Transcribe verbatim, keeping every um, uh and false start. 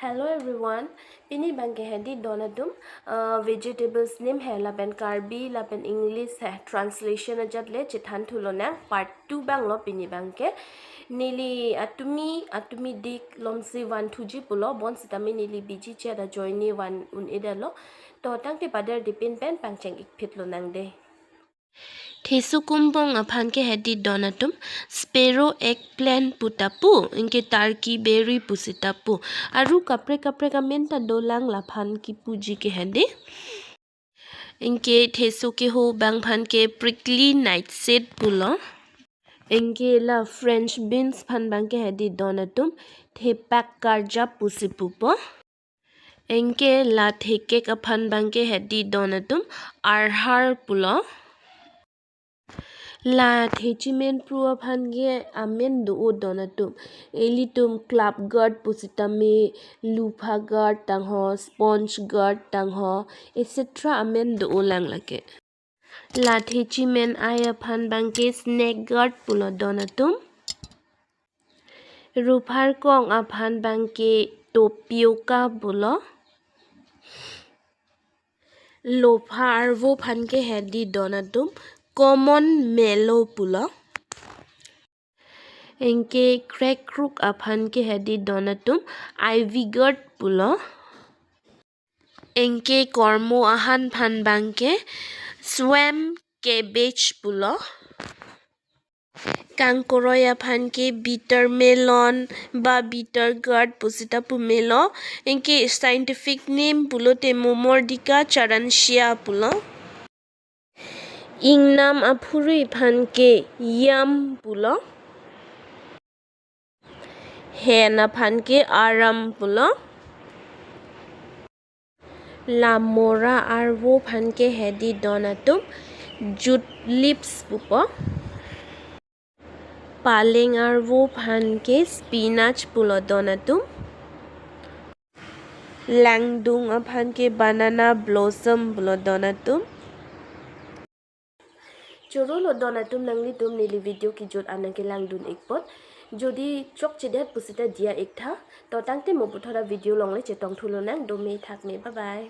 Hello everyone, pini abangke hedi don atum, uh, vegetables name he lapen Karbi lapen English he translation ajat le chethan thulonang, part two abanglo pini abangke. Neli atumi atumi dik lomsi van thuji pulo, bonsitame neli biji chet ajoine van un-edetlo. To tangte pader dipin pen pangcheng-ikphit lonang de. Theso kumbong aphan ke hedi don atum, sparrow eggplant puta pu, anke turkey berry pusita pu. Aru kaprek kaprek amen ta dolang, laphan kipuji ke hedi. Anke theso keho abang aphan ke prickly nightshade pulo. Anke la French beans aphan abangke hedi don atum, thepak karjap pusi pupo. Anke la thekek aphan abangke hedi don atum, arhar pulo. La thechimen pru aphan ke amen do-o don atum. Ilitum club gourd pusitame, lupha gourd tangho, sponge gourd tangho, et cetera amen do-o lang lake. La thechimen ai aphan abangke snake gourd pulo don atum. Ruphar kong aphan abangke tapioca pulo. Lopha arvo aphan ke hedi don atum, common mallow pulo. Anke krek kruk aphan ke hedi don atum, ivy gourd pulo. Anke kormo ahan aphan abangke swamp cabbage pulo. Kangkoroi aphan ke bitter melon ba bitter gourd pusita pumelo. Anke scientific name pulote Momordica charantia pulo. Ingnam aphurui aphan ke yam pulo. Hen aphan ke aram pulo. La mora arvo aphan ke hedi don atum, jute leaves pupo. Paleng arvo aphan ke spinach pulo don atum. Langdung aphan ke banana blossom pulo don atum. Chorolo don atum, nanglitum neli video kijut an nangkelangdun-ikpon. Jodi chokchedet pusita diya-iktha. To tangte mo puthot avideo along le chetong thulonang, dome thakme, bye bye.